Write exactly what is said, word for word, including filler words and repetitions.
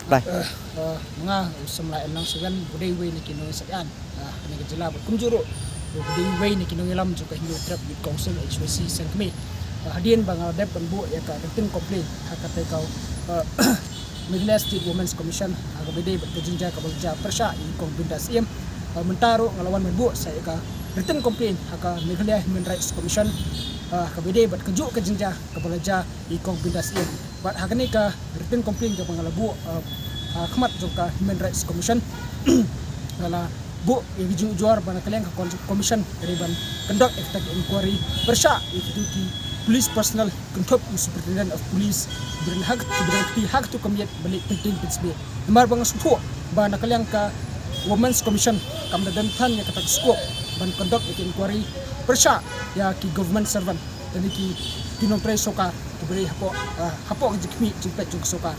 Bye. Uh, uh, nga u Samla Enlang Sugan, u dei uwei na ki nongsayan, uh, ha kane ka jylla, bad kumjuh ruh u dei uwei na ki nongïalam jong ka Hynñiewtrep Youth Council, H Y C Seng Kmie. Uh, hadien ba nga la dep ban buh ïa ka written complaint ha kata ka, uh, Meghalaya State Women's Commission ha kaba ïadei bad ka jingjia kaba la jia pyrshah ïa i Kong Binta Syiem. Uh, mynta ruh nga la wan ban buh sa ïa ka written complaint ha ka Meghalaya Human Rights Commission, uh, ha kaba ïadei bad kajuh ka jingjia kaba la jia ïa i Kong Binta Syiem. Bad ha kane ka written complaint kaba nga la buh, uh, ha khmat jong ka Human Rights Commission, nga la buh ïa ka jingujor ba na ka liang ka con-, commission ka dei ban conduct ïa kata ka inquiry pyrshah ïa kito ki police personnel, kynthup u Superintendent of Police, ba don ha ka, ba don ha kata ka miet ba leh teng teng pynsbiej. Namar ba nga sngewthuh ba na ka liang ka Women's Commission kam da don than ïa kata ka scope ban conduct ïa ka inquiry pyrshah ïa ki government servant, lane ki, ki nongtrei sorkar kiba dei hapoh, uh, hapoh ka jingkhmih jingpeit jong ka sorkar.